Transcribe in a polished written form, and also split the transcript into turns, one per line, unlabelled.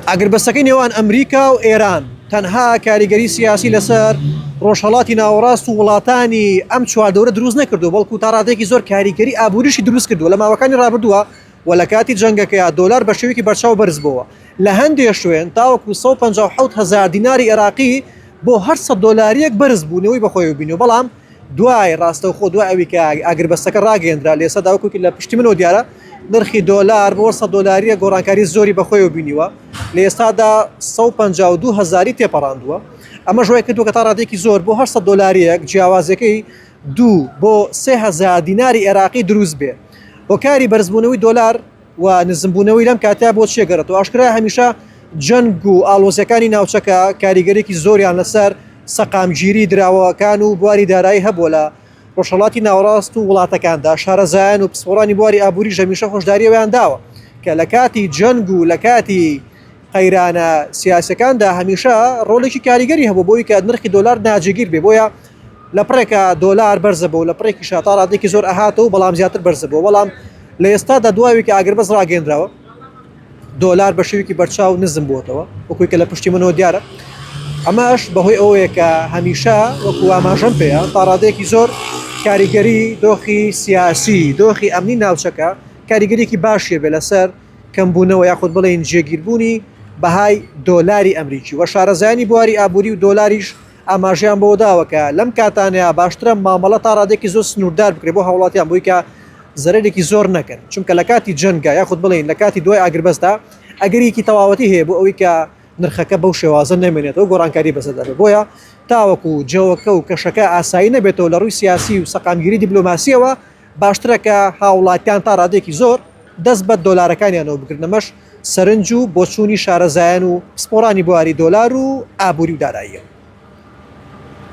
ئاگربەستەکەی نێوان ئەمریکا و ئێران تەنها کاریگەری سیاسی لەسەر ڕۆژهەڵاتی ناوەڕاست و وڵاتانی ئەم چواردەورە دروست نەکردو بەڵکو تا ڕادەیەکی زۆر کاریگەری ئابووریشی دروست کردووە لە ماوەکانی ڕابردووە و لە کاتی جەنگەکەیا دۆلار بە شێوەیەکی بەرچاو بەرز بۆوە لە هەندێ شوێن تاوەکو 157 هەزار دیناری عێراقی بۆ هەر 100 دۆلاریەک بەرز بوونەوەی بەخۆیەوە بینیوە بەڵام دوای ڕاستەوخۆ دوای ئەوی کە ئاگربەستەکە ڕاگەیەندرا لە ئێستادا وەکو لە پشتی منەوە دیارە نرخی دۆلار بۆ 100 دۆلاریە گۆڕانکاری زۆری بەخۆیەوە بینیوە لە ئێستادا 152 هەزاری تێپەڕاندووە ئەمەش وای کردووە کە تا ڕادەیەکی زۆر بۆ هەر 100 دۆلاریەک جیاوازیەکەی دوو بۆ 3000 دیناری عێراقی دروست بێ هۆکاری بەرزبوونەوەی دۆلار و نزمبوونەوەی لەم کاتە بۆ چیە گەڕێتەوە؟ ئاشکرایە هەمیشە جەنگ و ئاڵۆزیەکانی ناوچەکە کاریگەرێکی زۆریان لەسەر سەقامگیری دراوەکان و بواری دارایی هەبووە لە ڕۆژهەڵاتی ناوەڕاست و وڵاتەکاندا شارەزایان و پسپۆڕانی بواری ئابووریش هەمیشە هۆشداری ئەویان داوە کە لە کاتی جەنگ و لە کاتی قەیرانە سیاسەکاندا هەمیشە ڕۆڵێکی کاریگەری هەبوو بۆی کە نرخی دۆلار ناجێگیر بێ بۆیە لە پڕێکا دۆلار بەرزە بۆ لە پڕێکیشا تا ڕادێکی زۆر ئەهاتەوە بەڵام زیاتر بەرزە بۆ بەڵام لە ئێستادا دواوی کە ئاگربەست ڕاگەندراوە دۆلار بە شێوەیەکی بەرچاو نزم بووەتەوە وەکوی کە لە پشتی منەوە دیارە ئەمەش بەهۆی ئەوەیە کە هەمیشە وەکو ئاماژەم پێیە تا ڕادەیەکی زۆر کاریگەری دۆخی سیاسی دۆخی ئەمنی ناوچەکە کاریگەریکی باشیە بێ لەسەر کەمبوونەوە یاخود بڵێین جێگیربوونی بەهای دۆلاری ئەمریکی و شارەزایانی بواری ئابووری و دۆلاریش ئاماژەیان بەوە داوە کە لەم کاتانەیە باشترە مامەڵە تا ڕادەیەکی زۆر سنووردار بکرێت بۆ هاوڵاتیان بۆی کە زەرەرێکی زۆر نەکەن چونکە لە کاتی جەنگە یاخود بڵێین لە کاتی دوای ئاگربەستدا ئەگەرێکی تەواوەتی هەیە بۆ ئەوەی کە نرخەکە بەو شێوازە نەمێنێتەوە گۆڕانکاری بەسەردا بێت بۆیە تاوەکو جەوەکە و کەشەکە ئاسایی نەبێتەوە لە ڕووی سیاسی و سەقامگیری دیبلۆماسیەوە باشترە کە هاوڵاتیان تا ڕادەیەکی زۆر دەست بە دۆلارەکانیانەوە بگرن ئەمەش سەرنج و بۆچوونی شارەزایان و پسپۆڕانی بواری دۆلار و ئابووری و داراییە.